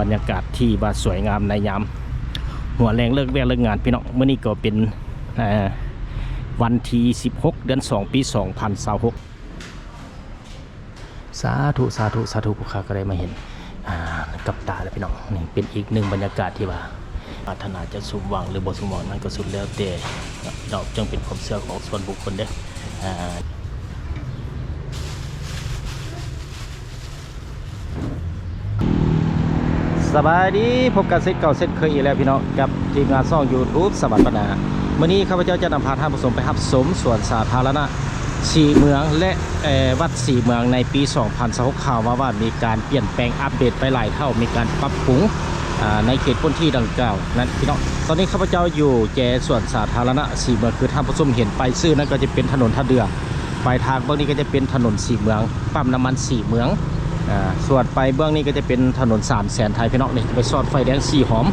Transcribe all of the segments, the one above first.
ບັນຍາກາດທີ່ວ່າສວຍງາມໃນຍາມຫົວແລງເລີກວຽກເລີກງານພີ່ນ້ອງ. ມື້ນີ້ກໍເປັນ ເອີ ວັນທີສິບຫົກ ເດືອນສອງ ປີສອງພັນຊາວຫົກ. ສາທຸ ສາທຸ ສາທຸ ຜູ້ຂ້າກໍໄດ້ມາເຫັນ ອ່າ ກັບຕາແລ້ວພີ່ນ້ອງ. ນີ້ເປັນອີກໜຶ່ງບັນຍາກາດທີ່ວ່າ ປາດຖະໜາຈະສົມຫວັງ ຫຼື ບໍ່ສົມຫວັງນັ້ນກໍສຸດແລ້ວແຕ່ເນາະ ຈັ່ງເປັນຄວາມເຊື່ອຂອງສ່ວນບຸກຄົນເດີ້. ອ່າ ສະບາຍດີ ພົບກັນເຊັ່ນເກົ່າເຊັ່ນເຄີຍອີກແລ້ວພີ່ນ້ອງ ກັບທີມງານຊ່ອງ YouTube ສະຫວັນບັນນາ. ມື້ນີ້ຂ້າພະເຈົ້າຈະນຳພາທ່ານຜູ້ຊົມໄປຮັບຊົມສວນສາທາລະນະສີ່ເມືອງ ແລະ ເອີ ວັດສີ່ເມືອງໃນປີສອງພັນຊາວຫົກ ຂ່າວມາວ່າມີການປ່ຽນແປງອັບເດດໄປຫຼາຍເທົ່າ ມີການປັບປຸງ ອ່າ ໃນເຂດພື້ນທີ່ດັ່ງກ່າວນັ້ນພີ່ນ້ອງ. ຕອນນີ້ຂ້າພະເຈົ້າຢູ່ແຈສວນສາທາລະນະສີ່ເມືອງ ຄືທ່ານຜູ້ຊົມເຫັນປ້າຍຊື່ນັ້ນກໍຈະເປັນຖະໜົນທ່າເດື່ອ ປາຍທາງເບື້ອງນີ້ກໍຈະເປັນຖະໜົນສີ່ເມືອງ ປ້ຳນ້ຳມັນສີ່ເມືອງ. ອ່າ ສ່ວນໄປເບື້ອງນີ້ກໍຈະເປັນຖະໜົນສາມແສນໄທພີ່ນ້ອງ. ນີ້ໄປສອດໄຟແດງສີ່ຫອມ.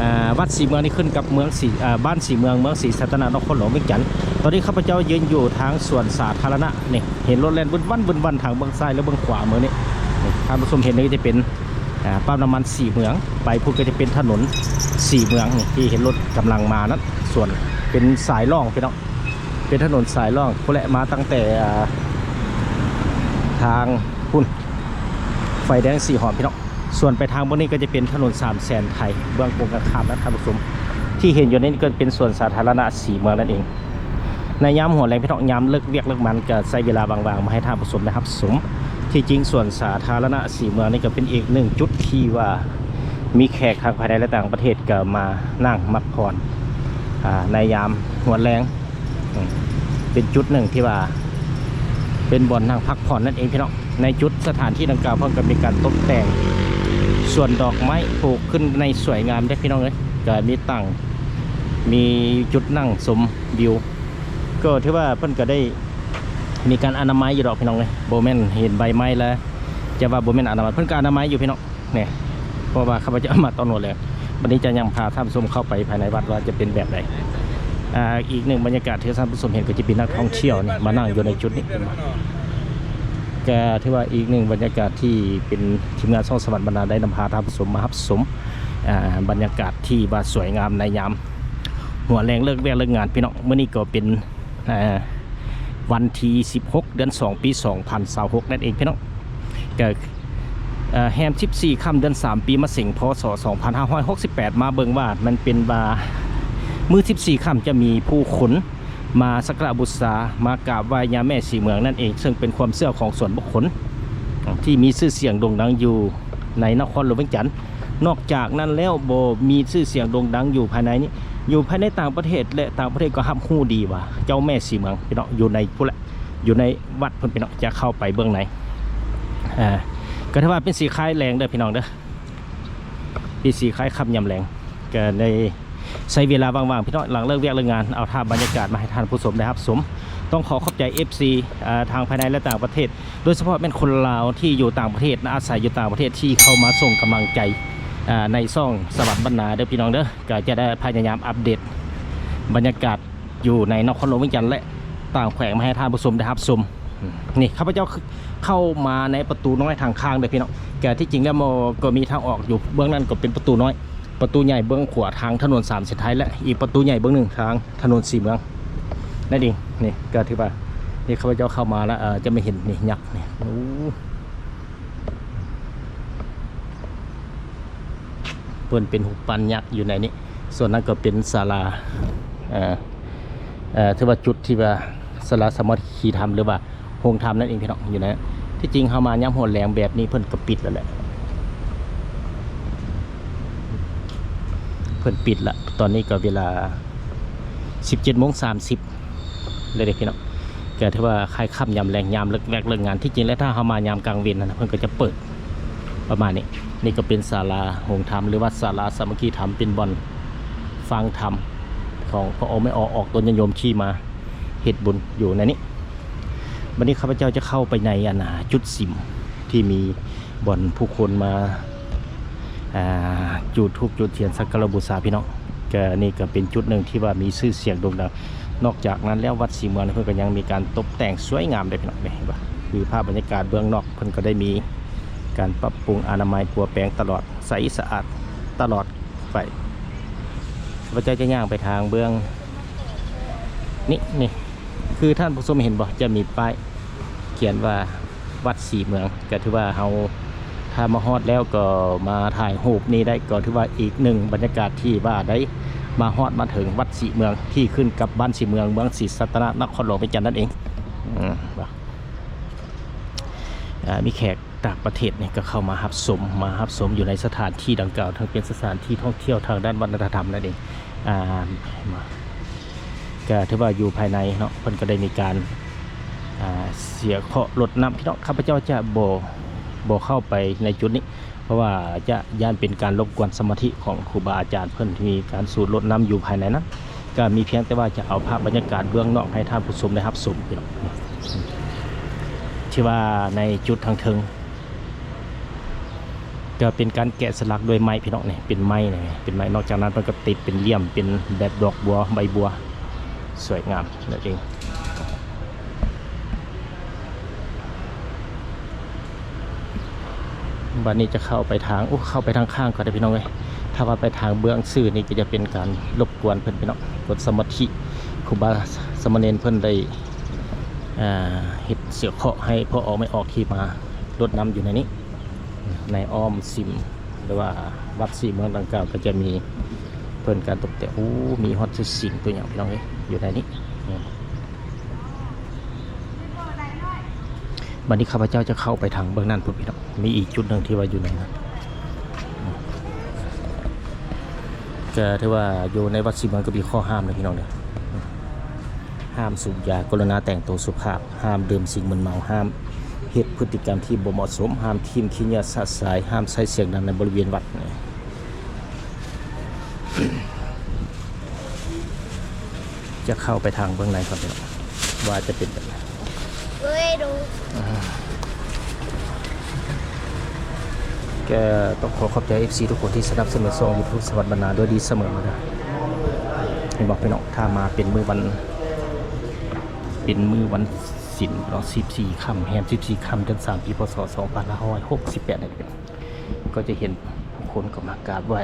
ອ່າ ວັດສີ່ເມືອງນີ້ຂຶ້ນກັບເມືອງສີ ອ່າ ບ້ານສີ່ເມືອງ ເມືອງສີສັດຕະນາກ ນະຄອນຫຼວງວຽງຈັນ. ຕອນນີ້ຂ້າພະເຈົ້າຢືນຢູ່ທາງສວນສາທາລະນະນີ້ ເຫັນລົດແລ່ນວຶ້ນວັນວຶ້ນວັນທາງເບື້ອງຊ້າຍ ແລະ ເບື້ອງຂວາມືນີ້. ນີ້ທ່ານຜູ້ຊົມເຫັນນີ້ຈະເປັນ ອ່າ ປ້ຳນ້ຳມັນສີ່ເມືອງ ໄປພຸ້ນກໍຈະເປັນຖະໜົນສີ່ເມືອງ ນີ້ທີ່ເຫັນລົດກຳລັງມານັ້ນ. ສ່ວນເປັນສາຍລອງພີ່ນ້ອງ ເປັນຖະໜົນສາຍລອງພຸ້ນແຫຼະ ມາຕັ້ງແຕ່ ອ່າ ທາງພຸ້ນ ໄຟແດງສີ່ຫອມພີ່ນ້ອງ. ສ່ວນໄປທາງເບື້ອງນີ້ກໍຈະເປັນຖະໜົນສາມແສນໄທ ເບື້ອງກົງກັນຂ້າມນະທ່ານຜູ້ຊົມ. ທີ່ເຫັນຢູ່ນີ້ກໍເປັນສວນສາທາລະນະສີ່ເມືອງນັ້ນເອງ. ໃນຍາມຫົວແລງພີ່ນ້ອງ ຍາມເລີກວຽກເລີກງານ ກໍໃຊ້ເວລາວ່າງໆມາໃຫ້ທ່ານຜູ້ຊົມໄດ້ຮັບຊົມ. ທີ່ຈິງສວນສາທາລະນະສີ່ເມືອງນີ້ກໍເປັນອີກໜຶ່ງຈຸດທີ່ວ່າມີແຂກທັງພາຍໃນ ແລະ ຕ່າງປະເທດກໍມານັ່ງພັກຜ່ອນ ອ່າ ໃນຍາມຫົວແລງ. ເປັນຈຸດໜຶ່ງທີ່ວ່າເປັນບ່ອນນັ່ງພັກຜ່ອນນັ້ນເອງພີ່ນ້ອງ. ໃນຈຸດສະຖານທີ່ດັ່ງກ່າວ ເພິ່ນກໍມີການຕົກແຕ່ງສວນດອກໄມ້ ປູກຂຶ້ນໃນສວຍງາມເດ້ພີ່ນ້ອງເອີຍ. ກໍມີຕັ່ງ ມີຈຸດນັ່ງຊົມວິວ ກໍຖືວ່າເພິ່ນກໍໄດ້ມີການອະນາໄມຢູ່ດອກພີ່ນ້ອງເອີຍ. ບໍ່ແມ່ນເຫັນໃບໄມ້ແລ້ວຈະວ່າບໍ່ແມ່ນອະນາໄມ ເພິ່ນກໍອະນາໄມຢູ່ພີ່ນ້ອງ. ນີ້ ເພາະວ່າຂ້າພະເຈົ້າມາຕອນຫົວແລງ ບັດນີ້ຈະຍັງພາທ່ານຜູ້ຊົມເຂົ້າໄປພາຍໃນວັດວ່າຈະເປັນແບບໃດ. ອ່າ ອີກໜຶ່ງບັນຍາກາດທີ່ທ່ານຜູ້ຊົມເຫັນກໍຈະມີນັກທ່ອງທ່ຽວນີ້ມານັ່ງຢູ່ໃນຈຸດນີ້ ເຫັນບໍ່? ກໍຖືວ່າອີກໜຶ່ງບັນຍາກາດທີ່ເປັນທີມງານຊ່ອງສະຫວັນບັນນາໄດ້ນຳພາທ່ານຜູ້ຊົມມາຮັບຊົມ ອ່າ ບັນຍາກາດທີ່ວ່າສວຍງາມໃນຍາມຫົວແລງເລີກວຽກເລີກງານພີ່ນ້ອງ. ມື້ນີ້ກໍເປັນ ອ່າ ວັນທີສິບຫົກ ເດືອນສອງ ປີສອງພັນຊາວຫົກນັ້ນເອງພີ່ນ້ອງ. ກໍ ເອີ ແຮມສິບສີ່ຄ່ຳເດືອນສາມ ປີມະເສັງ ພ.ສ. ສອງພັນຫ້າຮ້ອຍຫົກສິບແປດ ມາເບິ່ງວ່າມັນເປັນວ່າມື້ສິບສີ່ຄ່ຳຈະມີຜູ້ຄົນມາສັກກາລະບູຊາ ມາກາບໄຫວ້ຍາແມ່ສີເມືອງນັ້ນເອງ ເຊິ່ງເປັນຄວາມເຊື່ອຂອງສ່ວນບຸກຄົນທີ່ມີຊື່ສຽງໂດ່ງດັງຢູ່ໃນນະຄອນຫຼວງວຽງຈັນ. ນອກຈາກນັ້ນແລ້ວ ບໍ່ມີຊື່ສຽງໂດ່ງດັງຢູ່ພາຍໃນນີ້ ຢູ່ພາຍໃນຕ່າງປະເທດ ແລະ ຕ່າງປະເທດກໍຮັບຮູ້ດີວ່າເຈົ້າແມ່ສີເມືອງພີ່ນ້ອງ ຢູ່ໃນພຸ້ນແຫຼະ ຢູ່ໃນວັດເພິ່ນພີ່ນ້ອງ. ຈະເຂົ້າໄປເບື້ອງໃນ ເອີ ກໍຖືວ່າເປັນສີຄ້າຍແລງເດີພີ່ນ້ອງເດີ ເປັນສີຄ້າຍຄ່ຳຍາມແລງ. ກໍໄດ້ໃຊ້ເວລາວ່າງໆພີ່ນ້ອງ ຫຼັງເລີກວຽກເລີກງານ ເອົາພາບບັນຍາກາດມາໃຫ້ທ່ານຜູ້ຊົມໄດ້ຮັບຊົມ. ຕ້ອງຂໍຂອບໃຈ ເອັຟຊີ ເອີ ທາງພາຍໃນ ແລະ ຕ່າງປະເທດ ໂດຍສະເພາະແມ່ນຄົນລາວທີ່ຢູ່ຕ່າງປະເທດ ອາໄສຢູ່ຕ່າງປະເທດ ທີ່ເຂົ້າມາສົ່ງກຳລັງໃຈ ອ່າ ໃນຊ່ອງສະຫວັນບັນນາເດີພີ່ນ້ອງເດີ. ກໍຈະໄດ້ພະຍາຍາມອັບເດດບັນຍາກາດຢູ່ໃນນະຄອນຫຼວງວຽງຈັນ ແລະ ຕ່າງແຂວງມາໃຫ້ທ່ານຜູ້ຊົມໄດ້ຮັບຊົມ. ນີ້ ຂ້າພະເຈົ້າເຂົ້າມາໃນປະຕູນ້ອຍທາງຂ້າງເດີພີ່ນ້ອງ. ກໍທີ່ຈິງແລ້ວກໍມີທາງອອກຢູ່ເບື້ອງນັ້ນ ກໍເປັນປະຕູນ້ອຍ ປະຕູໃຫຍ່ເບື້ອງຂວາທາງຖະໜົນສາມເສັ້ນໄທ ແລະ ອີກປະຕູໃຫຍ່ເບື້ອງໜຶ່ງທາງຖະໜົນສີ່ເມືອງນັ້ນເອງ. ນີ້ກໍຖືວ່າ ນີ້ ຂ້າພະເຈົ້າເຂົ້າມາແລ້ວ ເອີ ຈະມາເຫັນ ນີ້ ຍັກນີ້ ໂອ້ ເພິ່ນເປັນຮູບປັ້ນຍັກຢູ່ໃນນີ້. ສ່ວນນັ້ນກໍເປັນສາລາ ເອີ ເອີ ຖືວ່າຈຸດທີ່ວ່າສາລາສາມັກຄີທຳ ຫຼືວ່າ ໂຮງທຳນັ້ນເອງພີ່ນ້ອງ ຢູ່ໃນ ທີ່ຈິງເຮົາມາຍາມຫົວແລງແບບນີ້ເພິ່ນກໍປິດແລ້ວແຫຼະ ເພິ່ນປິດລະ. ຕອນນີ້ກໍເວລາສິບເຈັດໂມງສາມສິບແລ້ວເດ້ພີ່ນ້ອງ. ກໍຖືວ່າຄ້າຍຄ່ຳຍາມແລງ ຍາມເລີກວຽກເລີກງານ. ທີ່ຈິງແລ້ວຖ້າເຮົາມາຍາມກາງເວັນຫັ້ນນະ ເພິ່ນກໍຈະເປີດປະມານນີ້. ນີ້ກໍເປັນສາລາໂຮງທຳ ຫຼືວ່າສາລາສາມັກຄີທຳ ເປັນບ່ອນຟັງທຳຂອງພໍ່ອອກແມ່ອອກ ອອກຕົນຍາດໂຍມທີ່ມາເຮັດບຸນຢູ່ໃນນີ້. ບັດນີ້ຂ້າພະເຈົ້າຈະເຂົ້າໄປໃນ ອັນ ຈຸດສິມ ທີ່ມີບ່ອນຜູ້ຄົນມາ ອ່າ ຈູດທູບຈູດທຽນສັກກາລະບູຊາພີ່ນ້ອງ. ກະນີ້ກະເປັນຈຸດໜຶ່ງທີ່ວ່າມີຊື່ສຽງໂດ່ງດັງ. ນອກຈາກນັ້ນແລ້ວ ວັດສີເມືອງນີ້ເພິ່ນກະຍັງມີການຕົບແຕ່ງສວຍງາມເດ້ພີ່ນ້ອງ ເຫັນບໍ່? ຄືພາບບັນຍາກາດເບື້ອງນອກ ເພິ່ນກະໄດ້ມີ ການປັບປຸງອະນາໄມປົວແປງຕະຫຼອດ ໃສສະອາດຕະຫຼອດໄປ. ຂ້າພະເຈົ້າຈະຍ່າງໄປທາງເບື້ອງນີ້ ນີ້ ຄືທ່ານຜູ້ຊົມເຫັນບໍ່ ຈະມີປ້າຍຂຽນວ່າ ວັດສີເມືອງ ກໍຖືວ່າເຮົາ ຖ້າມາຮອດແລ້ວກໍມາຖ່າຍຮູບນີ້ໄດ້ ກໍຖືວ່າອີກໜຶ່ງບັນຍາກາດທີ່ວ່າໄດ້ມາຮອດມາເຖິງວັດສີເມືອງ ທີ່ຂຶ້ນກັບບ້ານສີເມືອງ ເມືອງສີສັດຕະນະ ນະຄອນຫຼວງວຽງຈັນນັ້ນເອງ. ອືມ ອ່າ ມີແຂກຕ່າງປະເທດນີ້ກໍເຂົ້າມາຮັບຊົມ ມາຮັບຊົມຢູ່ໃນສະຖານທີ່ດັ່ງກ່າວ ເຊິ່ງເປັນສະຖານທີ່ທ່ອງທ່ຽວທາງດ້ານວັດທະນະທຳນັ້ນເອງ. ອ່າ ມາ ກໍຖືວ່າຢູ່ພາຍໃນເນາະ ເພິ່ນກໍໄດ້ມີການ ອ່າ ເສຍເຄາະລົດນ້ຳ ພີ່ນ້ອງ. ຂ້າພະເຈົ້າຈະບໍ່ ບໍ່ເຂົ້າໄປໃນຈຸດນີ້ ເພາະວ່າຈະຢ້ານເປັນການລົບກວນສະມາທິຂອງຄູບາອາຈານເພິ່ນ ທີ່ມີການສູດລົດນ້ຳຢູ່ພາຍໃນນັ້ນ. ກໍມີພຽງແຕ່ວ່າຈະເອົາພາບບັນຍາກາດເບື້ອງນອກໃຫ້ທ່ານຜູ້ຊົມໄດ້ຮັບຊົມ ພີ່ນ້ອງ. ທີ່ວ່າໃນຈຸດທາງເທິງ ກໍເປັນການແກະສະຫຼັກດ້ວຍໄມ້ ພີ່ນ້ອງ. ນີ້ເປັນໄມ້ ນີ້ເປັນໄມ້ ນອກຈາກນັ້ນເພິ່ນກໍຕິດເປັນລ່ຽມ ເປັນແບບດອກບົວ ໃບບົວ ສວຍງາມນັ້ນເອງ. ບັດນີ້ຈະເຂົ້າໄປທາງ ໂອ້ ເຂົ້າໄປທາງຂ້າງກໍໄດ້ ພີ່ນ້ອງເອີຍ. ຖ້າວ່າໄປທາງເບື້ອງຊື່ນີ້ ກໍຈະເປັນການລົບກວນເພິ່ນ ພີ່ນ້ອງ ກົດສະມາທິ. ຄູບາສາມະເນນເພິ່ນໄດ້ ອ່າ ເຮັດເສຍເຄາະໃຫ້ພໍ່ອອກແມ່ອອກທີ່ມາລົດນ້ຳຢູ່ໃນນີ້ ໃນອ້ອມສິມ ຫຼືວ່າວັດສີເມືອງດັ່ງກ່າວ ກໍຈະມີເພິ່ນການຕົກແຕ່ງ. ໂອ້ ມີຮອດຊຸດສິງຕົວຫຍັງ ພີ່ນ້ອງເອີຍ ຢູ່ໃນນີ້. ບັດນີ້ຂ້າພະເຈົ້າຈະເຂົ້າໄປທາງເບື້ອງນັ້ນພຸ້ນ ພີ່ນ້ອງ. ມີອີກຈຸດໜຶ່ງທີ່ວ່າຢູ່ໃນນັ້ນ ກໍຖືວ່າຢູ່ໃນວັດສີເມືອງກໍມີຂໍ້ຫ້າມເດີ ພີ່ນ້ອງເດີ. ຫ້າມສູບຢາ, ກະລຸນາແຕ່ງໂຕສຸພາບ, ຫ້າມດື່ມສິ່ງມຶນເມົາ, ຫ້າມເຮັດພຶດຕິກຳທີ່ບໍ່ເໝາະສົມ, ຫ້າມຖິ້ມຂີ້ເຫຍື້ອຊະຊາຍ, ຫ້າມໃຊ້ສຽງດັງໃນບໍລິເວນວັດ. ຈະເຂົ້າໄປທາງເບື້ອງໃນກ່ອນ ພີ່ນ້ອງ ວ່າຈະເປັນແບບໃດ. ກໍຕ້ອງຂໍຂອບໃຈ ເອັຟຊີ ທຸກຄົນທີ່ສະໜັບສະໜູນຊ່ອງ YouTube ສະຫວັດບັນນາດ້ວຍດີສະເໝີມາເດີ. ເຫັນບໍ່ ພີ່ນ້ອງ ຖ້າມາເປັນມື້ວັນ ເປັນມື້ວັນສິນເນາະ ສິບສີ່ຄ່ຳ ແຮມສິບສີ່ຄ່ຳ ເດືອນສາມ ປີ ພ.ສ. ສອງພັນຫ້າຮ້ອຍຫົກສິບແປດນີ້ ກໍຈະເຫັນຜູ້ຄົນກໍມາກາບໄຫວ້.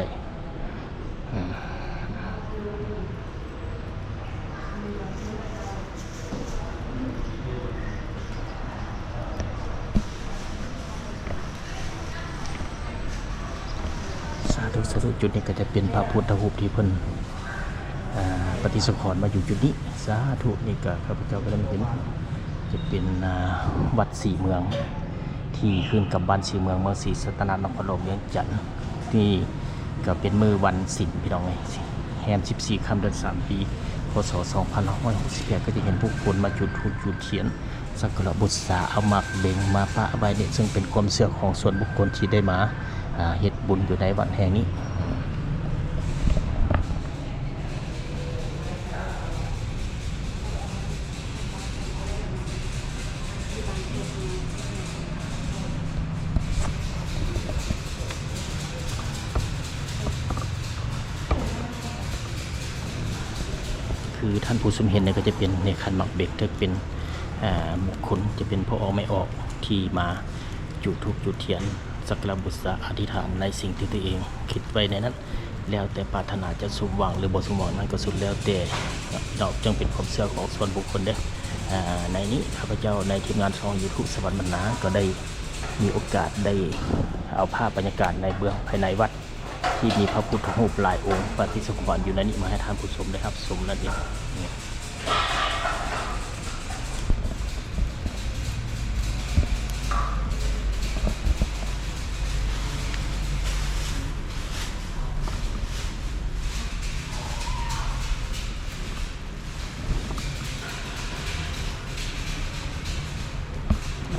ສາທຸ ສາທຸ. ຈຸດນີ້ກໍຈະເປັນພະພຸດທະຮູບທີ່ເພິ່ນ ອ່າ ປະຕິສັງຂອນມາຢູ່ຈຸດນີ້. ສາທຸ. ນີ້ກໍຂ້າພະເຈົ້າກໍໄດ້ມາເຫັນ ຈະເປັນ ອ່າ ວັດສີເມືອງ ທີ່ຂຶ້ນກັບບ້ານສີເມືອງ ເມືອງສີສັດຕະນະ ນະຄອນຫຼວງວຽງຈັນ. ນີ້ກໍເປັນມື້ວັນສິນ ພີ່ນ້ອງເອີຍ ແຮມສິບສີ່ຄ່ຳ ເດືອນສາມ ປີ ພ.ສ. ສອງພັນຫ້າຮ້ອຍຫົກສິບແປດ ກໍຈະເຫັນຜູ້ຄົນມາຈຸດທູບຈຸດທຽນ ສັກກາລະບູຊາ ເອົາໝາກເບັງມາປະໄວ້ນີ້ ເຊິ່ງເປັນຄວາມເຊື່ອຂອງສ່ວນບຸກຄົນທີ່ໄດ້ມາ ອ່າ ເຮັດບຸນຢູ່ໃນວັດແຫ່ງນີ້. ຄືທ່ານຜູ້ຊົມເຫັນນີ້ກໍຈະເປັນໃນຂັນໝາກເບັງ ທີ່ເປັນ ອ່າ ບຸກຄົນ ຈະເປັນພໍ່ອອກແມ່ອອກທີ່ມາຈຸດທູບຈຸດທຽນ ສັກກາລະບູຊາ ອະທິຖານໃນສິ່ງທີ່ຕົວເອງຄິດໄວ້ໃນນັ້ນ ແລ້ວແຕ່ປາດຖະໜາຈະສົມຫວັງ ຫຼື ບໍ່ສົມຫວັງນັ້ນກໍສຸດແລ້ວແຕ່ເນາະ ຈັ່ງເປັນຄວາມເຊື່ອຂອງສ່ວນບຸກຄົນເດີ້. ອ່າ ໃນນີ້ຂ້າພະເຈົ້າໃນທີມງານຊ່ອງ YouTube ສະຫວັດບັນນາ ກໍໄດ້ມີໂອກາດໄດ້ເອົາພາບບັນຍາກາດໃນເບື້ອງພາຍໃນວັດ ທີ່ມີພະພຸດທະຮູບຫຼາຍອົງປະຕິສະຖານຢູ່ໃນນີ້ ມາໃຫ້ທ່ານຜູ້ຊົມໄດ້ຮັບຊົມນັ້ນເອງ.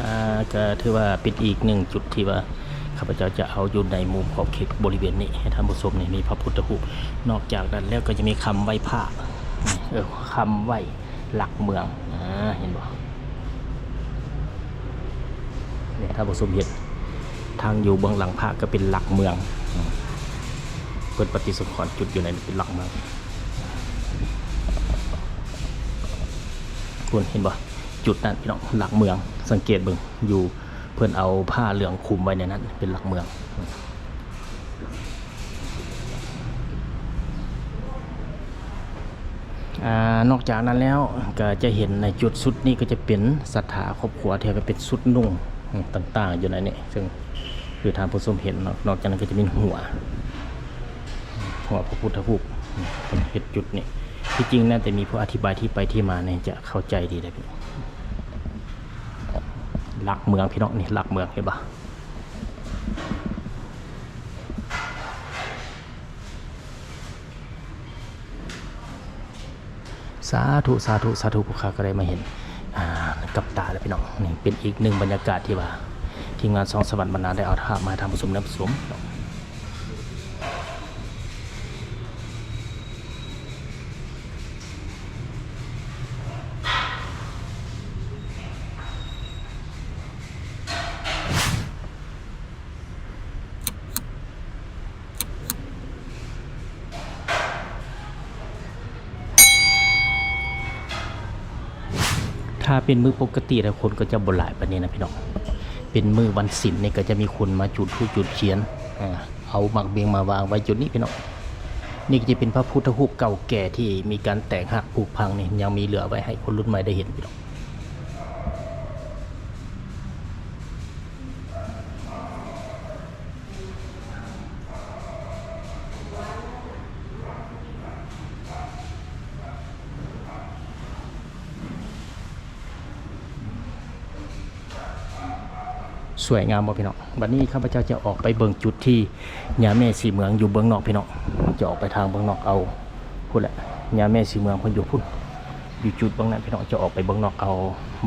ອ່າ ກໍຖືວ່າເປັນອີກໜຶ່ງຈຸດທີ່ວ່າຂ້າພະເຈົ້າຈະເອົາຢູ່ໃນມຸມຂອບເຂດບໍລິເວນນີ້ ໃຫ້ທ່ານຜູ້ຊົມນີ້ມີພະພຸດທະຮູບ. ນອກຈາກນັ້ນແລ້ວກໍຈະມີຄຳໄຫວ້ພະ ເອີ ຄຳໄຫວ້ຫຼັກເມືອງ ອາ ເຫັນບໍ່? ນີ້ ທ່ານຜູ້ຊົມເຫັນ ທາງຢູ່ເບື້ອງຫຼັງພະກໍເປັນຫຼັກເມືອງ ເພິ່ນປະຕິສັງຂອນຈຸດຢູ່ໃນເປັນຫຼັກເມືອງ ຄຸນເຫັນບໍ່? ຈຸດນັ້ນ ພີ່ນ້ອງ ຫຼັກເມືອງ ສັງເກດເບິ່ງ ຢູ່ ເພິ່ນເອົາຜ້າເຫຼືອງຄຸມໄວ້ໃນນັ້ນ ເປັນຫຼັກເມືອງ. ອ່າ ນອກຈາກນັ້ນແລ້ວກໍຈະເຫັນໃນຈຸດສຸດນີ້ ກໍຈະເປັນສັດທາຄອບຄົວທີ່ເປັນຊຸດນຸ່ງຕ່າງໆຢູ່ໃນນີ້ ເຊິ່ງຄືທ່ານຜູ້ຊົມເຫັນເນາະ. ນອກຈາກນັ້ນກໍຈະມີຫົວ ຫົວພະພຸດທະຮູບ ເພິ່ນເຮັດຈຸດນີ້. ທີ່ຈິງແລ້ວ ແຕ່ມີຜູ້ອະທິບາຍທີ່ໄປທີ່ມານີ້ຈະເຂົ້າໃຈດີເດ້. ຫຼັກເມືອງພີ່ນ້ອງ ນີ້ຫຼັກເມືອງ ເຫັນບໍ່? ສາທຸ ສາທຸ ສາທຸ ພວກຂ້າກໍໄດ້ມາເຫັນ ອ່າ ກັບຕາແລ້ວພີ່ນ້ອງ. ນີ້ເປັນອີກໜຶ່ງບັນຍາກາດທີ່ວ່າ ທີມງານຊ່ອງສະຫວັນບັນນາໄດ້ເອົາພາບມາໃຫ້ທ່ານຜູ້ຊົມໄດ້ຮັບຊົມ. ຖ້າເປັນມື້ປົກກະຕິແລ້ວ ຄົນກໍຈະບໍ່ຫຼາຍປານນີ້ນະພີ່ນ້ອງ. ເປັນມື້ວັນສິນນີ້ ກໍຈະມີຄົນມາຈູດທູບຈູດທຽນ ເອົາໝາກເບັງມາວາງໄວ້ຈຸດນີ້ພີ່ນ້ອງ. ນີ້ກໍຈະເປັນພະພຸດທະຮູບເກົ່າແກ່ທີ່ມີການແຕກຫັກຜຸພັງນີ້ ຍັງມີເຫຼືອໄວ້ໃຫ້ຄົນລຸ້ນໃໝ່ໄດ້ເຫັນພີ່ນ້ອງ. ສວຍງາມບໍ່ພີ່ນ້ອງ? ບັດນີ້ຂ້າພະເຈົ້າຈະອອກໄປເບິ່ງຈຸດທີ່ຍ່າແມ່ສີເມືອງຢູ່ເບື້ອງນອກພີ່ນ້ອງ. ຈະອອກໄປທາງເບື້ອງນອກເອົາ ພຸ້ນແຫຼະ ຍ່າແມ່ສີເມືອງເພິ່ນຢູ່ພຸ້ນ ຢູ່ຈຸດເບື້ອງນັ້ນພີ່ນ້ອງ. ຈະອອກໄປເບື້ອງນອກເອົາ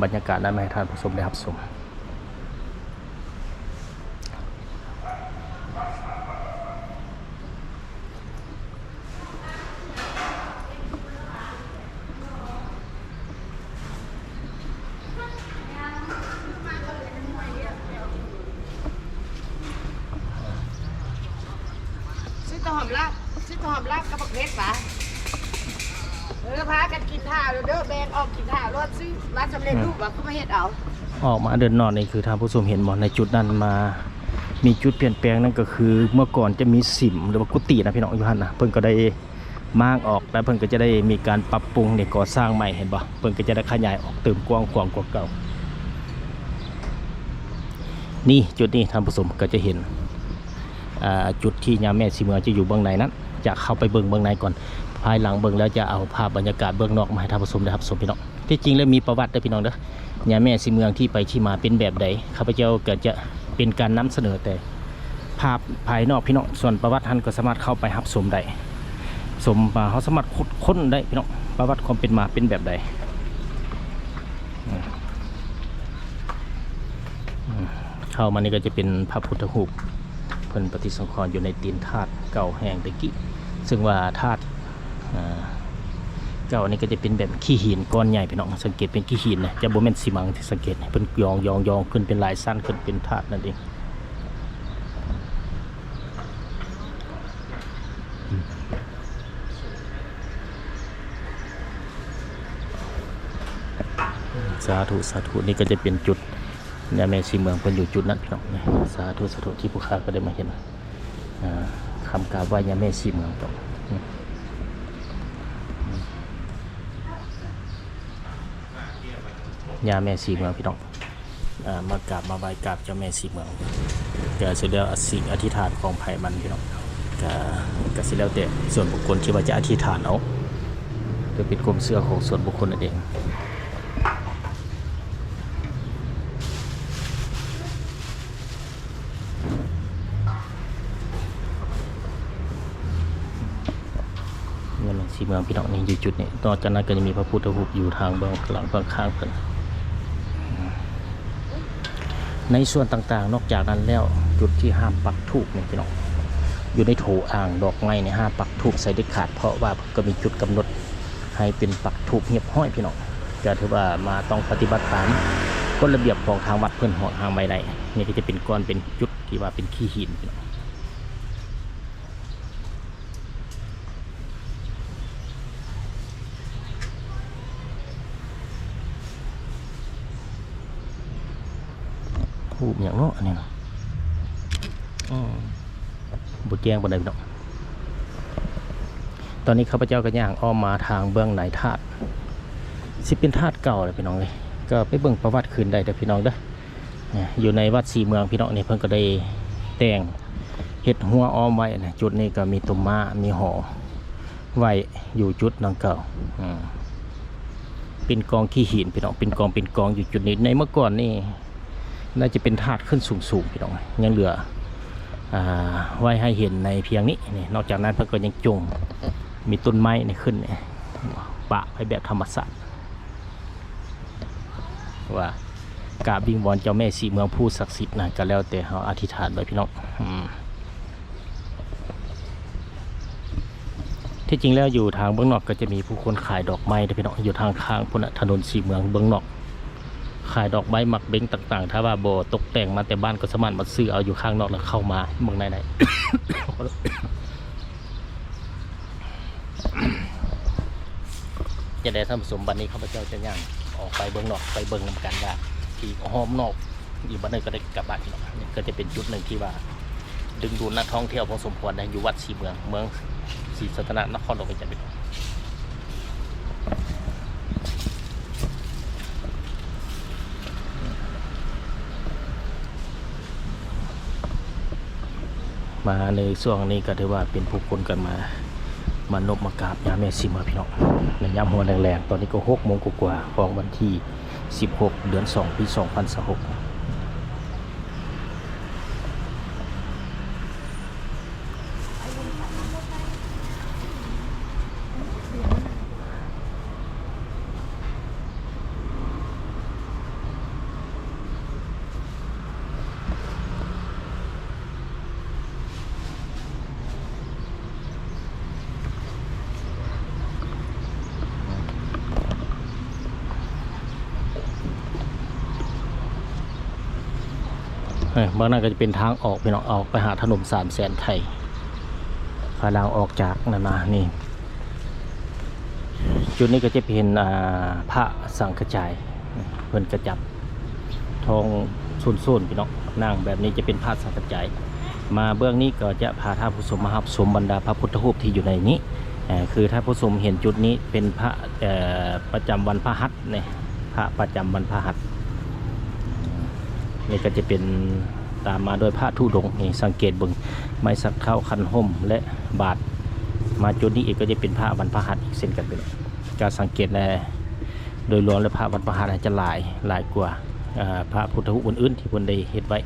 ບັນຍາກາດນັ້ນມາໃຫ້ທ່ານຜູ້ຊົມໄດ້ຮັບຊົມ. ຊື້ຕົ້ນຫອມລາບ ຊື້ຕົ້ນຫອມລາບກັບບັກເຜັດຫວາ? ເອີ ພາກັນກິນຖ້າເດີ ແບ່ງອອກກິນຖ້າໂລດ. ຊື້ມາສຳເລັດຮູບຫວາ ຄືມາເຮັດເອົາ? ອອກມາເດີນນອກນີ້ ຄືທ່ານຜູ້ຊົມເຫັນບໍ່ ໃນຈຸດນັ້ນມາ ມີຈຸດປ່ຽນແປງ ນັ້ນກໍຄືເມື່ອກ່ອນຈະມີສິມ ຫຼືວ່າກຸຕິນະພີ່ນ້ອງ ຢູ່ຫັ້ນນະ. ເພິ່ນກໍໄດ້ມ້າງອອກ ແລ້ວເພິ່ນກໍຈະໄດ້ມີການປັບປຸງ ໄດ້ກໍ່ສ້າງໃໝ່ ເຫັນບໍ່? ເພິ່ນກໍຈະໄດ້ຂະຫຍາຍອອກເຕີມກວ້າງຂວາງກວ່າເກົ່າ. ນີ້ ຈຸດນີ້ທ່ານຜູ້ຊົມກໍຈະເຫັນ ອ່າ ຈຸດທີ່ຍ່າແມ່ສີເມືອງຈະຢູ່ເບື້ອງໃນນັ້ນ ຈະເຂົ້າໄປເບິ່ງເບື້ອງໃນກ່ອນ. ພາຍຫຼັງເບິ່ງແລ້ວຈະເອົາພາບບັນຍາກາດເບື້ອງນອກມາໃຫ້ທ່ານຜູ້ຊົມໄດ້ຮັບຊົມພີ່ນ້ອງ. ທີ່ຈິງແລ້ວມີປະຫວັດເດີພີ່ນ້ອງເດີ ຍ່າແມ່ສີເມືອງທີ່ໄປທີ່ມາເປັນແບບໃດ ຂ້າພະເຈົ້າກໍຈະເປັນການນຳສະເໜີແຕ່ພາບພາຍນອກພີ່ນ້ອງ. ສ່ວນປະຫວັດຫັ້ນກໍສາມາດເຂົ້າໄປຮັບຊົມໄດ້ ຊົມ ເຮົາສາມາດຂຸດຄົ້ນໄດ້ພີ່ນ້ອງ ປະຫວັດຄວາມເປັນມາເປັນແບບໃດ. ເຂົ້າມານີ້ກໍຈະເປັນພະພຸດທະຮູບ ເພິ່ນປະຕິສັງຂອນຢູ່ໃນຕີນທາດເກົ່າແຫ່ງແຕ່ກີ້ ເຊິ່ງວ່າທາດ ອ່າ ເກົ່ານີ້ກໍຈະເປັນແບບຂີ້ຫີນກ້ອນໃຫຍ່ພີ່ນ້ອງ. ສັງເກດເປັນຂີ້ຫີນນະ ຈະບໍ່ແມ່ນຊີມັງ. ທີ່ສັງເກດເພິ່ນຢອງໆໆຂຶ້ນເປັນຫຼາຍຊັ້ນ ຂຶ້ນເປັນທາດນັ້ນເອງ. ສາທຸ ສາທຸ. ນີ້ກໍຈະເປັນຈຸດ ຍ່າແມ່ສີເມືອງເພິ່ນຢູ່ຈຸດນັ້ນພີ່ນ້ອງ. ນີ້ ສາທຸ ສາທຸ ທີ່ພວກຂ້າກໍໄດ້ມາເຫັນ ອ່າ ຄຳກາບໄຫວ້ຍ່າແມ່ສີເມືອງ. ຍ່າແມ່ສີເມືອງພີ່ນ້ອງ ອ່າ ມາກາບມາໄຫວ້ກາບເຈົ້າແມ່ສີເມືອງ ກະຊິແລ້ວ ສິ່ງອະທິຖານຂອງໃຜມັນພີ່ນ້ອງ ກະ ກະຊິແລ້ວແຕ່ສ່ວນບຸກຄົນທີ່ວ່າຈະອະທິຖານເອົາ ເພື່ອເປັນຄວາມເຊື່ອຂອງສ່ວນບຸກຄົນນັ້ນເອງ. ນີ້ແມ່ນສີເມືອງພີ່ນ້ອງ ນີ້ຢູ່ຈຸດນີ້. ນອກຈາກນັ້ນກໍຍັງມີພະພຸດທະຮູບຢູ່ທາງເບື້ອງຫຼັງເບື້ອງຂ້າງເພິ່ນ. ໃນສ່ວນຕ່າງໆ ນອກຈາກນັ້ນແລ້ວ ຈຸດທີ່ຫ້າມປັກທູບນີ້ພີ່ນ້ອງ ຢູ່ໃນໂຖອ່າງດອກໄມ້ນີ້ ຫ້າມປັກທູບໃສ່ເດັດຂາດ ເພາະວ່າເພິ່ນກໍມີຈຸດກຳນົດໃຫ້ເປັນປັກທູບຮຽບຮ້ອຍພີ່ນ້ອງ. ກໍຖືວ່າມາຕ້ອງປະຕິບັດຕາມກົດລະບຽບຂອງທາງວັດເພິ່ນຫວງຫ້າມໄວ້ໄດ້. ນີ້ກໍຈະເປັນກ້ອນເປັນຈຸດທີ່ວ່າເປັນຂີ້ຫີນພີ່ນ້ອງ. ໂອ້ ຮູບຫຍັງເນາະອັນນີ້ເນາະ? ອືມ ບໍ່ແຈ້ງປານໃດພີ່ນ້ອງ. ຕອນນີ້ຂ້າພະເຈົ້າກໍຍ່າງອ້ອມມາທາງເບື້ອງໃນທາດ ຊິເປັນທາດເກົ່າແຫຼະພີ່ນ້ອງເອີຍ. ກໍໄປເບິ່ງປະຫວັດຄືນໄດ້ເດີພີ່ນ້ອງເດີ. ຢູ່ໃນວັດສີເມືອງພີ່ນ້ອງ ນີ້ເພິ່ນກໍໄດ້ແຕ່ງເຮັດຮົ້ວອ້ອມໄວ້ນະ. ຈຸດນີ້ກໍມີຕົມມ້າ ມີຫໍໄວ້ຢູ່ຈຸດດັ່ງກ່າວ. ອືມ ເປັນກອງຂີ້ຫີນພີ່ນ້ອງ ເປັນກອງ ເປັນກອງຢູ່ຈຸດນີ້. ໃນເມື່ອກ່ອນນີ້ ໜ້າຈະເປັນທາດຂຶ້ນສູງໆ ພີ່ນ້ອງ ຍັງເຫຼືອ ອ່າ ໄວ້ໃຫ້ເຫັນໃນພຽງນີ້. ນີ້ ນອກຈາກນັ້ນເພິ່ນກໍຍັງຈົ່ງມີຕົ້ນໄມ້ນີ້ຂຶ້ນນີ້ ປະໄວ້ແບບທຳມະຊາດ ວ່າກາບວິງວອນເຈົ້າແມ່ສີເມືອງຜູ້ສັກສິດນະ ກໍແລ້ວແຕ່ເຮົາອະທິຖານໄວ້ ພີ່ນ້ອງ. ອືມ ທີ່ຈິງແລ້ວຢູ່ທາງເບື້ອງນອກກໍຈະມີຜູ້ຄົນຂາຍດອກໄມ້ເດ້ພີ່ນ້ອງ ຢູ່ທາງຂ້າງພຸ້ນນະ ຖະໜົນສີເມືອງເບື້ອງນອກ ຂາຍດອກໄມ້ໝາກເບັງຕ່າງໆ. ຖ້າວ່າບໍ່ຕົກແຕ່ງມາແຕ່ບ້ານ ກໍສາມາດມາຊື້ເອົາຢູ່ຂ້າງນອກ ແລ້ວເຂົ້າມາເບິ່ງໃນໄດ້. ຈັ່ງໃດທ່ານຜູ້ຊົມ ບັດນີ້ຂ້າພະເຈົ້າຈະຍ່າງອອກໄປເບື້ອງນອກ ໄປເບິ່ງນຳກັນວ່າທີ່ອ້ອມນອກ ອີກບໍ່ດົນກໍໄດ້ກັບບ້ານເນາະ. ນີ້ກໍຈະເປັນຈຸດໜຶ່ງທີ່ວ່າດຶງດູດນັກທ່ອງທ່ຽວພໍສົມຄວນນະ ຢູ່ວັດສີເມືອງ ເມືອງສີສັດຕະນະນະຄອນຫຼວງວຽງຈັນ. ມາໃນຊ່ວງນີ້ກໍຖືວ່າເປັນຜູ້ຄົນກັນມາ ມານົບມາກາບຍາແມ່ສີເມືອງພີ່ນ້ອງ ໃນຍາມຫົວແລງໆ. ຕອນນີ້ກໍຫົກໂມງກວ່າໆ ຂອງວັນທີສິບຫົກ ເດືອນສອງ ປີສອງພັນຊາວຫົກ. ເອີ ເບື້ອງນັ້ນກໍຈະເປັນທາງອອກພີ່ນ້ອງ ອອກໄປຫາຖະໜົນສາມແສນໄທ ພາຍຫຼັງອອກຈາກນັ້ນມານີ້. ຈຸດນີ້ກໍຈະເປັນ ອ່າ ພະສັງກະຈາຍ ເພິ່ນກະຈັບທອງໂຊນໆ ພີ່ນ້ອງ ນັ່ງແບບນີ້ຈະເປັນພະສັງກະຈາຍ. ມາເບື້ອງນີ້ກໍຈະພາທ່ານຜູ້ຊົມມາຮັບຊົມບັນດາພະພຸດທະຮູບທີ່ຢູ່ໃນນີ້ ເອີ ຄືທ່ານຜູ້ຊົມເຫັນຈຸດນີ້ເປັນພະ ເອີ ປະຈຳວັນພະຫັດນີ້ ພະປະຈຳວັນພະຫັດ. ນີ້ກໍຈະເປັນຕາມມາດ້ວຍພະທຸດົງ ນີ້ສັງເກດເບິ່ງໄມ້ສັກເທົ້າ ຂັນຫົມ ແລະ ບາດ. ມາຈຸດນີ້ອີກກໍຈະເປັນພະວັນພະຫັດອີກເຊັ່ນກັນ. ກໍສັງເກດແລະ ໂດຍລວມແລ້ວພະວັນພະຫັດຈະຫຼາຍ ຫຼາຍກວ່າ ເອີ ພະພຸດທະຮູບອື່ນໆ ທີ່ເພິ່ນໄດ້ເຮັດໄວ້.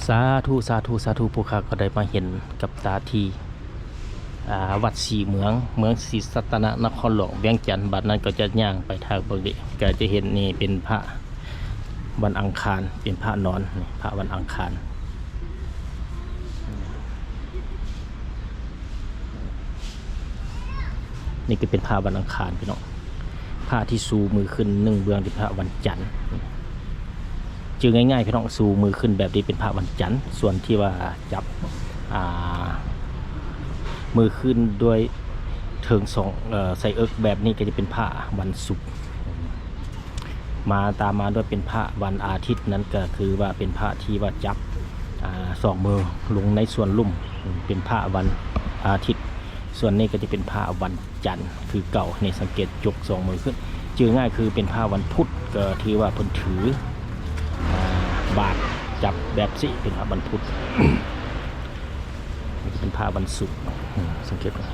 ສາທຸ ສາທຸ ສາທຸ ຜູ້ຂ້າກໍໄດ້ມາເຫັນກັບຕາທີ່ ອ່າ ວັດສີເມືອງ ເມືອງສີສັດຕະນະນະຄອນຫຼວງວຽງຈັນ. ບັດນັ້ນກໍຈະຍ່າງໄປທາງເບິ່ງເດ ກໍຈະເຫັນນີ້ເປັນພະວັນອັງຄານ ເປັນພະນອນ ນີ້ພະວັນອັງຄານ. ນີ້ກໍເປັນພະວັນອັງຄານ ພີ່ນ້ອງ. ພະທີ່ຊູມືຂຶ້ນໜຶ່ງເບື້ອງເປັນພະວັນຈັນ. ຈື່ງ່າຍໆ ພີ່ນ້ອງ ຊູມືຂຶ້ນແບບນີ້ເປັນພະວັນຈັນ. ສ່ວນທີ່ວ່າຈັບ ອ່າ ມືຂຶ້ນດ້ວຍເທິງສອງ ເອີ ໃສ່ເອິກແບບນີ້ກໍຈະເປັນພະວັນສຸກ. ມາຕາມມາດ້ວຍເປັນພະວັນອາທິດ ນັ້ນກໍຄືວ່າເປັນພະທີ່ວ່າຈັບ ອ່າ ສອງມືລົງໃນສ່ວນລຸ່ມ ເປັນພະວັນອາທິດ. ສ່ວນນີ້ກໍຈະເປັນພະວັນຈັນຄືເກົ່າ. ນີ້ສັງເກດຈົກສອງມືຂຶ້ນ ຈື່ງ່າຍຄືເປັນພະວັນພຸດ ກໍຖືວ່າເພິ່ນຖື ອ່າ ບາດຈັບແບບຊີ້ ເປັນພະວັນພຸດ. ນີ້ເປັນພະວັນສຸກ ອືມ ສັງເກດເບິ່ງ.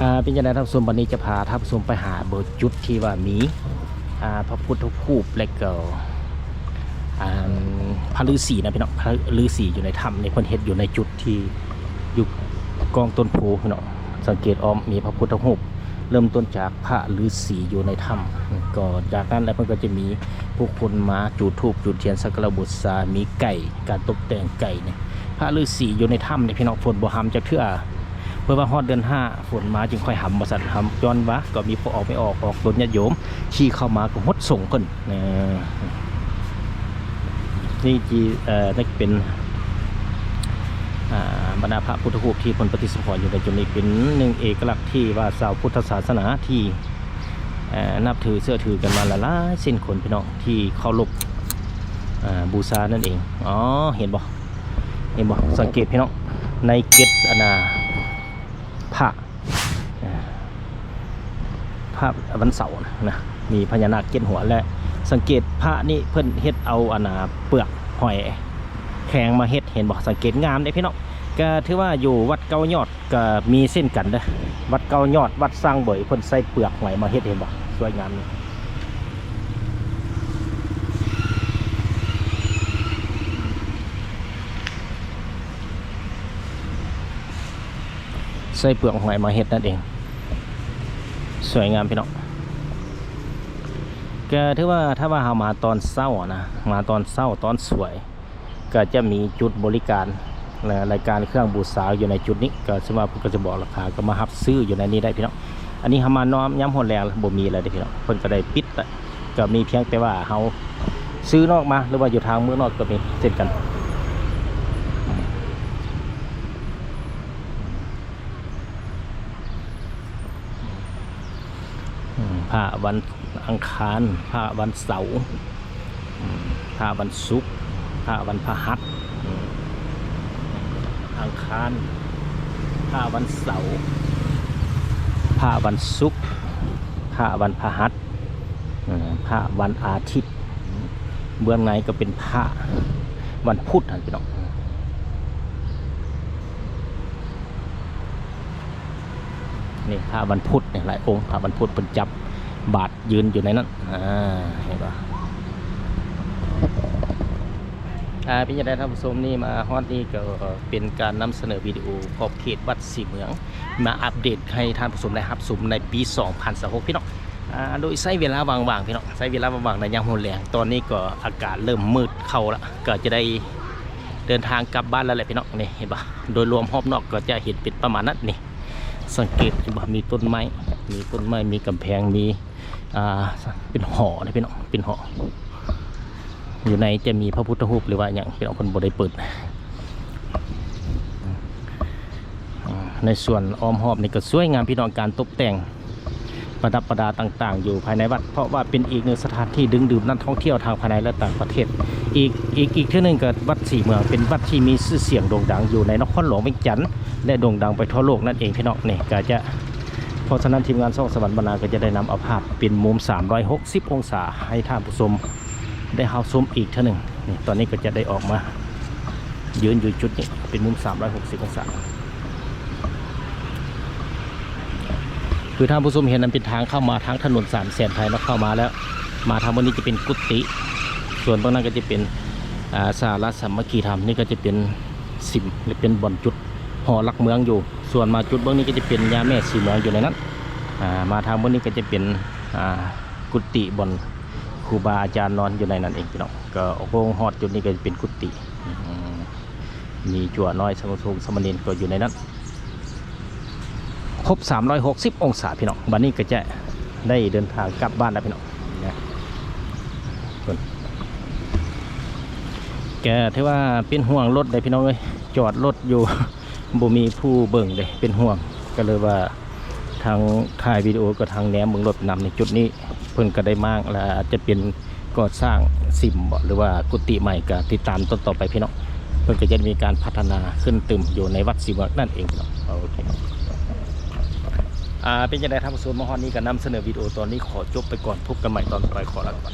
ອ່າ ເປັນຈັ່ງໃດທ່ານຜູ້ຊົມ ບັດນີ້ຈະພາທ່ານຜູ້ຊົມໄປຫາເບິ່ງຈຸດທີ່ວ່າມີ ອ່າ ພະພຸດທະຮູບ ແລະກໍ ອ່າ ພະລືສີນະພີ່ນ້ອງ ພະລືສີຢູ່ໃນຖ້ຳນີ້ ເພິ່ນເຮັດຢູ່ໃນຈຸດທີ່ຢູ່ກ້ອງຕົ້ນໂພພີ່ນ້ອງ. ສັງເກດອ້ອມມີພະພຸດທະຮູບ ເລີ່ມຕົ້ນຈາກພະລືສີຢູ່ໃນຖ້ຳ ກໍຈາກນັ້ນແລ້ວເພິ່ນກໍຈະມີຜູ້ຄົນມາຈູດທູບຈູດທຽນສັກກາລະບູຊາ ມີໄກ່ ການຕົບແຕ່ງໄກ່ນີ້. ພະລືສີຢູ່ໃນຖ້ຳນີ້ພີ່ນ້ອງ ຝົນບໍ່ຮຳຈັກເທື່ອ ເພິ່ນວ່າຮອດເດືອນຫ້າຝົນມາຈຶ່ງຄ່ອຍຮຳວ່າຊັ້ນ. ຮຳຍ້ອນວ່າກໍມີພໍ່ອອກແມ່ອອກ ອອກຕົນຍາດໂຍມຂີ່ເຂົ້າມາກໍຫົດສົງເພິ່ນ. ເອີ ນີ້ຈີ ເອີ ນີ້ເປັນ ອ່າ ບັນດາພະພຸດທະຮູບທີ່ເພິ່ນປະຕິສະຖານຢູ່ໃນຈຸດນີ້ ເປັນໜຶ່ງເອກະລັກທີ່ວ່າຊາວພຸດທະສາສະໜາທີ່ ເອີ ນັບຖືເຊື່ອຖືກັນມາຫຼາຍໆເຊັ່ນຄົນ ພີ່ນ້ອງທີ່ເຄົາລົບ ເອີ ບູຊານັ້ນເອງ. ອໍ ເຫັນບໍ່ ເຫັນບໍ່ ສັງເກດພີ່ນ້ອງ ໃນເກັດອັນນ່າ ພະ ພະວັນເສົານະ ມີພະຍານາກເຈັດຫົວ ແລະ ສັງເກດພະນີ້ເພິ່ນເຮັດເອົາອັນນ່າ ເປືອກຫອຍແຄງມາເຮັດ ເຫັນບໍ່ ສັງເກດງາມເດ້ພີ່ນ້ອງ. ກະຖືວ່າຢູ່ວັດເກົ້າຍອດກະມີເຊັ່ນກັນເດີ້ ວັດເກົ້າຍອດ ວັດຊ້າງເບີຍ ເພິ່ນໃຊ້ເປືອກຫອຍມາເຮັດ ເຫັນບໍ່ ສວຍງາມນີ້. ໃຊ້ເປືອກຫອຍມາເຮັດນັ້ນເອງ ສວຍງາມພີ່ນ້ອງ. ກະຖືວ່າ ຖ້າວ່າເຮົາມາຕອນເຊົ້ານະ ມາຕອນເຊົ້າຕອນສວຍ ກະຈະມີຈຸດບໍລິການ ແລະ ລາຍການເຄື່ອງບູຊາຢູ່ໃນຈຸດນີ້ ກະສະມາເພິ່ນກະຈະບອກລາຄາ ກະມາຮັບຊື້ຢູ່ໃນນີ້ໄດ້ພີ່ນ້ອງ. ອັນນີ້ເຮົາມານອນຍາມຮອນແລງບໍ່ມີແລ້ວເດ້ພີ່ນ້ອງ ເພິ່ນກະໄດ້ປິດ ກະມີພຽງແຕ່ວ່າເຮົາຊື້ນອກມາ ຫຼືວ່າຢູ່ທາງເມືອງນອກກະມີເຊັ່ນກັນ. ອືມ ພະວັນອັງຄານ ພະວັນເສົາ ອືມ ພະວັນສຸກ ພະວັນພະຫັດ ອືມ ອັງຄານ ພະວັນເສົາ ພະວັນສຸກ ພະວັນພະຫັດ ເອີ ພະວັນອາທິດ ເບື້ອງໃນກໍເປັນພະວັນພຸດຫັ້ນພີ່ນ້ອງ. ນີ້ພະວັນພຸດນີ້ ຫຼາຍອົງ ພະວັນພຸດເພິ່ນຈັບບາດ ຢືນຢູ່ໃນນັ້ນ ອ່າ ເຫັນບໍ່? ອ່າ ເປັນຈັ່ງໃດທ່ານຜູ້ຊົມ ນີ້ມາຮອດນີ້ກໍເປັນການນຳສະເໜີວິດີໂອຂອບເຂດວັດສີເມືອງ ມາອັບເດດໃຫ້ທ່ານຜູ້ຊົມໄດ້ຮັບຊົມໃນປີສອງພັນຊາວຫົກ ພີ່ນ້ອງ. ອ່າ ໂດຍໃຊ້ເວລາວ່າງໆ ພີ່ນ້ອງ ໃຊ້ເວລາວ່າງໆ ໃນຍາມຮອນແລງ ຕອນນີ້ກໍອາກາດເລີ່ມມືດເຂົ້າລະ ກໍຈະໄດ້ເດີນທາງກັບບ້ານແລ້ວແຫຼະ ພີ່ນ້ອງ. ນີ້ເຫັນບໍ່? ໂດຍລວມຮອບນອກກໍຈະເຫັນເປັນປະມານນັ້ນ ນີ້ ສັງເກດເຫັນບໍ່? ມີຕົ້ນໄມ້ ມີຕົ້ນໄມ້ ມີກຳແພງ ມີ ອ່າ ເປັນຫໍເດ້ພີ່ນ້ອງ ເປັນຫໍ ຢູ່ໃນຈະມີພະພຸດທະຮູບ ຫຼືວ່າຫຍັງ ພີ່ນ້ອງ ເພິ່ນບໍ່ໄດ້ເປີດ. ໃນສ່ວນອ້ອມຮອບນີ້ກໍສວຍງາມ ພີ່ນ້ອງ ການຕົບແຕ່ງປະດັບປະດາຕ່າງໆ ຢູ່ພາຍໃນວັດ ເພາະວ່າເປັນອີກໜຶ່ງສະຖານທີ່ດຶງດູດນັກທ່ອງທ່ຽວທັງພາຍໃນ ແລະ ຕ່າງປະເທດ. ອີກ ອີກ ອີກເທື່ອໜຶ່ງກໍວັດສີເມືອງ ເປັນວັດທີ່ມີຊື່ສຽງໂດ່ງດັງຢູ່ໃນນະຄອນຫຼວງວຽງຈັນ ແລະ ໂດ່ງດັງໄປທົ່ວໂລກນັ້ນເອງ ພີ່ນ້ອງ. ນີ້ກໍຈະ ເພາະສະນັ້ນ ທີມງານຊ່ອງສະຫວັນບັນນາກໍຈະໄດ້ນຳເອົາພາບເປັນມຸມສາມຮ້ອຍຫົກສິບອົງສາໃຫ້ທ່ານຜູ້ຊົມໄດ້ຮັບຊົມອີກເທື່ອໜຶ່ງ. ນີ້ ຕອນນີ້ກໍຈະໄດ້ອອກມາຢືນຢູ່ຈຸດນີ້ເປັນມຸມສາມຮ້ອຍຫົກສິບອົງສາ. ຄືທ່ານຜູ້ຊົມເຫັນນັ້ນເປັນທາງເຂົ້າມາທາງຖະໜົນສາມແສນໄທເນາະ ເຂົ້າມາແລ້ວ ມາທາງເບື້ອງນີ້ຈະເປັນກຸຕິ ສ່ວນເບື້ອງນັ້ນກໍຈະເປັນ ອ່າ ສາລາສາມັກຄີທຳ. ນີ້ກໍຈະເປັນ ສິມ ຫຼື ເປັນບ່ອນຈຸດຫໍຫຼັກເມືອງຢູ່. ສ່ວນມາຈຸດເບື້ອງນີ້ກໍຈະເປັນຍາແມ່ສີເມືອງຢູ່ໃນນັ້ນ. ອ່າ ມາທາງເບື້ອງນີ້ກໍຈະເປັນ ອ່າ ກຸຕິບ່ອນຄູບາອາຈານນອນຢູ່ໃນນັ້ນເອງ ພີ່ນ້ອງ. ກໍໂຄ້ງຮອດຈຸດນີ້ກໍຈະເປັນກຸຕິ ອືມ ມີຈົວນ້ອຍ ສາມະສົງສາມະເນນກໍຢູ່ໃນນັ້ນ. ຄົບສາມຮ້ອຍຫົກສິບອົງສາ ພີ່ນ້ອງ. ບັດນີ້ກໍຈະໄດ້ເດີນທາງກັບບ້ານແລ້ວ ພີ່ນ້ອງນະ. ກໍຖືວ່າເປັນຫ່ວງລົດເດ້ ພີ່ນ້ອງເອີຍ ຈອດລົດຢູ່ ບໍ່ມີຜູ້ເບິ່ງເດ້ ເປັນຫ່ວງ. ກໍເລີຍວ່າທາງຖ່າຍວິດີໂອກັບທາງແນມເບິ່ງລົດນຳ. ໃນຈຸດນີ້ເພິ່ນກໍໄດ້ມ້າງ ແລະ ອາດຈະເປັນ ກໍ່ສ້າງສິມບໍ ຫຼືວ່າກຸຕິໃໝ່ ກໍຕິດຕາມຕອນຕໍ່ໄປ ພີ່ນ້ອງ. ເພິ່ນກໍຈະມີການພັດທະນາຂຶ້ນຕື່ມຢູ່ໃນວັດສີເມືອງນັ້ນເອງ ພີ່ນ້ອງ. ໂອເຄ ອ່າ ເປັນຈັ່ງໃດທ່ານຜູ້ຊົມ ມາຮອດນີ້ກໍນຳສະເໜີວິດີໂອຕອນນີ້ຂໍຈົບໄປກ່ອນ. ພົບກັນໃໝ່ຕອນຕໍ່ໄປ. ຂໍລາກ່ອນ.